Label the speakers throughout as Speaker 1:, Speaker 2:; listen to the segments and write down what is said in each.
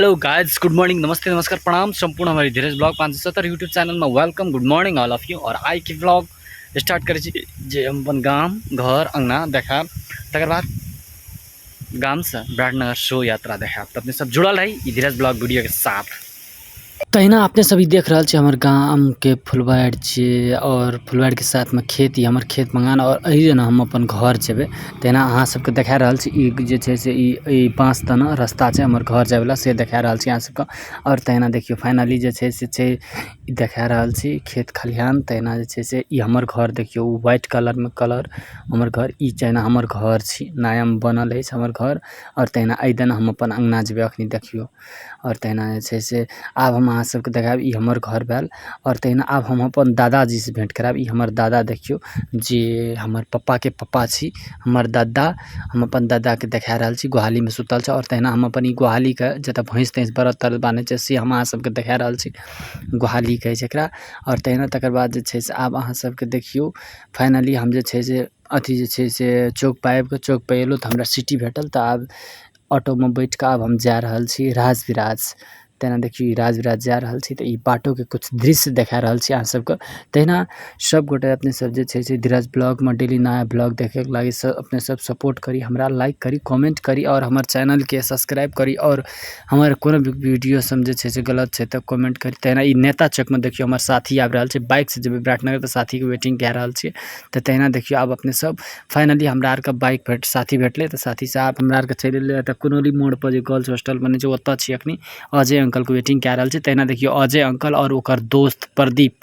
Speaker 1: Hello guys, good morning, नमस्ते, नमस्कार, प्रणाम। संपूर्ण हमारी धीरज ब्लॉग 570 यूट्यूब चैनल में welcome, good morning all of you. और आई के ब्लॉग स्टार्ट करै छी जे हम अपन गाम घर अंगना देखायब, तकर बाद गामसँ विराटनगर शो यात्रा देखायब। तऽ अपने सब जुड़ल रही ई धीरज ब्लॉग वीडियो के साथ। तहिना अपने सब ई देख रहल छी हमर गामके फुलवारि छियै और फुलवारिके साथमे खेत, ई हमर खेत मकान और एहि जेना हम अपन घर जेबै। तहिना अहाँ सबके देखा रहल छी ई जे छै से ई बाँस तना रास्ता छै हमर घर जायवला, से देखा रहल छी अहाँ सबके। और तहिना देखियौ फाइनली जे छै से छै ई देखा रहल छी खेत खलिहान। तहिना जे छै से ई हमर घर देखियौ व्हाइट कलरमे कलर हमर घर, ई चना हमर घर छी, नयामे बनल अछि हमर घर। और तहिना एहि दने हम अपन अङ्गना जेबै अखनी देखियौ। और तहिना जे छै से आब हम अहाँ सबके देखायब ई हमर घर भेल। और तहिना आब हम अपन दादाजी से भेंट करायब। ई हमर दादा देखियौ जे हमर पप्पाके पप्पा छी, हमर दादा। हम अपन दादाके देखा रहल छी, गोहालीमे सुतल छै। और तहिना हम अपन ई गोहालीके जतऽ भैंस तैंस बरद तरद बान्है छै से हम अहाँ सबके देखा रहल छी, गोहाली कहै छै एकरा। और तहिना तकर बाद जे छै से आब अहाँ सबके देखियौ फाइनली हम जे छै से अथी जे छै से चौक पर आबिकऽ चौक पर एलहुँ तऽ हमरा सिटी भेटल। तऽ आब ऑटोमे बैठिकऽ आब हम जा रहल छी राजविराज। तेना देखियौ ई राजविराज जा रहल छी तऽ ई बाटोके कुछ दृश्य देखा रहल छी अहाँ सबके। तहिना सब गोटे अपने सब जे छै से धीरज ब्लॉगमे डेली नया ब्लॉग देखैके लागी सब अपने सब सपोर्ट करी, हमरा लाइक करी, कमेंट करी और हमर चैनलके सब्सक्राइब करी। और हमर कोनो भी वीडियो सब जे छै से गलत छै तऽ कमेंट करी। तहिना ई नेता चौकमे देखियौ हमर साथी आबि रहल छै, बाइकसँ जेबै विराटनगर तऽ साथीके वेटिंग कए रहल छियै। तऽ तहिना देखियौ आब अपने सब फाइनली हमरा आरके बाइक भेट साथी भेटलै तऽ साथी साहब हमरा आरके चलि एलै। तऽ कुनौली मोड़पर जे गर्ल्स हॉस्टल बनै छै ओतऽ छी अखनी, अजय अंकलके वेटिंग कए रहल छै। तहिना देखियौ अजय अंकल और ओकर दोस्त प्रदीप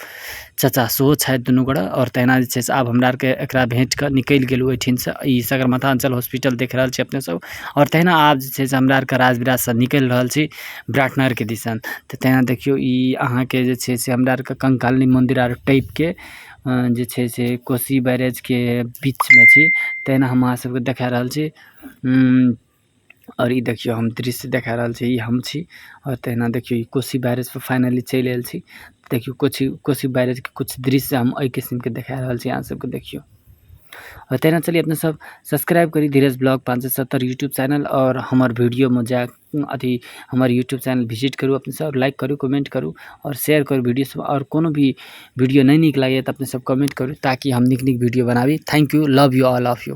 Speaker 1: चाचा सेहो छथि दुनू गोटा। और तहिना जे छै से आब हमरा आरके एकरा भेट कऽ निकलि गेलहुँ ओहिठिनसँ। ई सगरमाथा अंचल हॉस्पिटल देख रहल छी अपने सब। और तहिना आब जे छै से हमरा आरके राजविराजसँ निकलि रहल छी विराटनगरके दिसन। तऽ तहिना देखियौ ई अहाँके जे छै से हमरा आरके कंकालिनी मन्दिर आर टपिके जे छै से कोसी बैरेजके बीचमे छी। तहिना हम अहाँ सबके देखा रहल छी। और ई देखियौ हम दृश्य देखा रहल छी, ई हम छी। और तहिना देखियौ ई कोसी बैरेज पर फाइनली चलि आयल छी। देखियौ कोसी बैरेजके कुछ दृश्य हम एहि किस्मके देखा रहल छी अहाँ सबके देखियौ। और तहिना चलिए अपने सब सब्सक्राइब करी धीरज ब्लॉग 570 यूट्यूब चैनल और हमर वीडियोमे जा अथी हमर यूट्यूब चैनल विजिट करू अपने सब, लाइक करू, कमेंट करू और शेयर करू वीडियो सब। और कोनो भी वीडियो नहि नीक लागैए तऽ अपने सब कमेंट करू ताकि हम नीक नीक वीडियो बनाबी। Thank you, love you all of you.